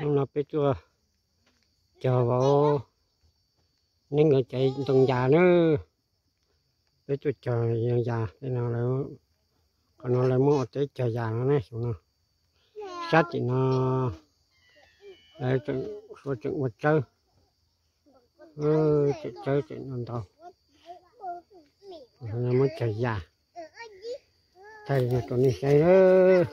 Hnub no peb tuaj cog vauv Neeb nkawd cov ntoo yas na. Peb tuaj cog ntoo yas, qhov no lawv muab ua teb cog yas no ne, xyoo no. Sab tim no lawv tseem, suav tseem ua tsawb, tseem tsawb tseem ntau ntau. Muab cog yas, thaij rau nej saib.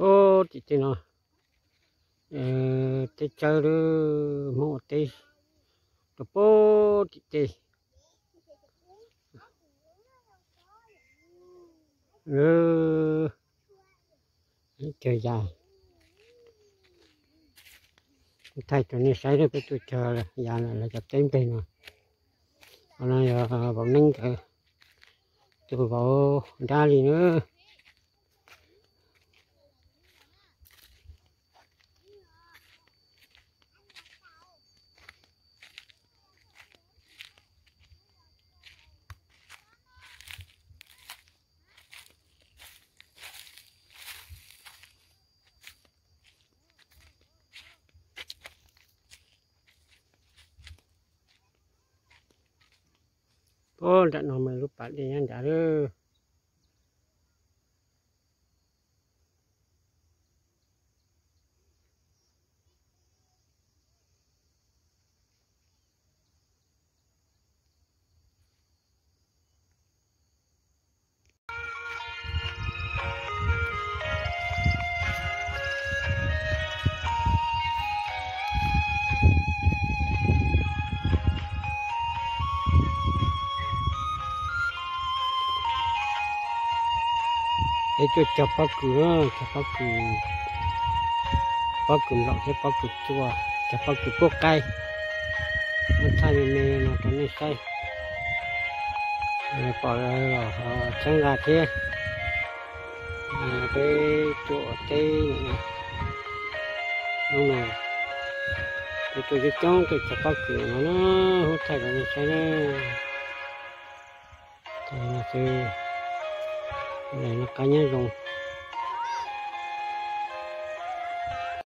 Ub, tim tej no teb tsawb lawm, Hmoob ua teb rau pem tim tej. Cog yas, thaij rau nej saib, peb tuaj cog yas lawv cov teb npeg no. Qhov no yog vauv Neeb nkawd tus vauv dab li na. Ub, nram no mas lub pas dej nyob nrad lawm. Peb tuaj cog pob kws, cog pob kws, pob kws nplaum thiab pob kws cua, cog pob kws puab qaib. Muab thaij me me no rau nej saib. Pom los txhawb nqa thiab. Peb tuaj ua teb, hnub no peb tuaj coob coob tuaj cog pob kws no na, muab thaij rau nej saib na. Noj qab nyob zoo.